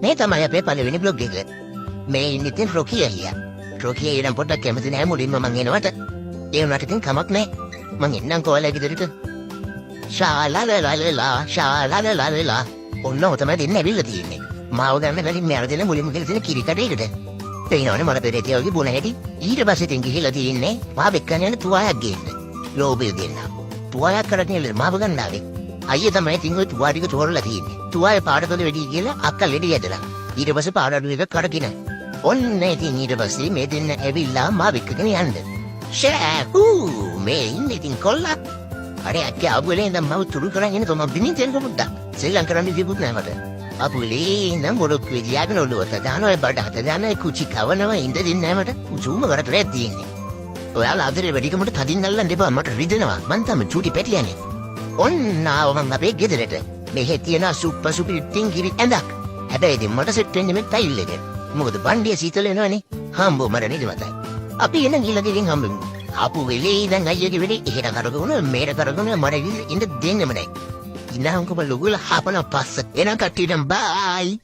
මේ තමයි අපේ පළවෙනි බ්ලොග් එක. මේ ඉන්නේ ඉතින් රොකී අයියා. රොකී අයියා නම් පොඩ්ඩක් කැමති නෑ මුලින්ම මං එනවට. ඒ වුණාට ඉතින් කමක් නෑ. මං එන්නම්කෝ ඔයාලා ගෙදරට. ෂාලාලාලාලා ෂාලාලාලාලා. ඔන්න ඔය තමයි දෙන්න ඇවිල්ලා තියෙන්නේ. මාව ගන්න බැරි මේ අර දෙන්න මුලින්ම ගිහලා තියෙන කිරි කඩේකට. පේනවනේ මල පෙරේතයා වගේ බොන හැටි. ඊට පස්සේ ඉතින් ගිහිල්ලා තියෙන්නේ මාව එක්කන් යන තුවායක් ගේන්න. ලෝභය දෙන්න. තුවායක් කරගෙන ඉල්ල මාව ගන්න ආවේ. අයියා තමයි ඉතින් ඔය තුවා ටික තෝරලා තියෙන්නේ. තුවාය පාට තොල වැඩි කියලා අක්කා ලෙඩ ඇදලා. ඊට පස්සේ පාට අඩු එක කරගෙන. ඔන්න ඉතින් ඊට පස්සේ මේ දෙන්න ඇවිල්ලා මාව එක්කගෙන යන්න. ෂෑ හූ, මේ ඉන්නේ ඉතින් කොල්ලා. අර අක්කා ආපු වෙලේ ඉඳන් මම තුරු කරන් ඉන්න තම බිමින් තියෙන පොඩ්ඩක්. සෙල්ලම් කරන්න විදියකුත් නෑ මට. ආපු වෙලේ ඉඳන් මොරොක්කුවේ තියාගෙන ඔළුවට දානවා, බඩ හත දානවා, කුචි කවනවා, ඉඳ දෙන්නේ නෑ මට. පුදුම කරදරයක් තියෙන්නේ. ඔයාලා ආදරේ වැඩිකමට තදින් අල්ලන්න එපා, මට රිදෙනවා. මං තම චූටි පැටියානේ. ඔන්න ආව මං අපේ ගෙදරට. මෙහෙ තියෙන සුප්ප සුපිරි ටින්ගිරි ඇඳක්. හැබැයි ඉතින් මට සෙට් වෙන්නේ මේ ටයිල් එක. මොකද බණ්ඩිය සීතල වෙනවනේ. හම්බෝ මට නිදිමතයි. අපි එන ඊළඟ එකෙන් හම්බෙමු. ආපු වෙලේ ඉඳන් අයියගේ වෙලේ එහෙට කරකවන මෙහෙට කරකවන මට ගිහින් ඉඳ දෙන්නෙම නෑ. ඉන්නහම්කම ලොකුල හපන පස්ස. එන කට්ටියටම බයි.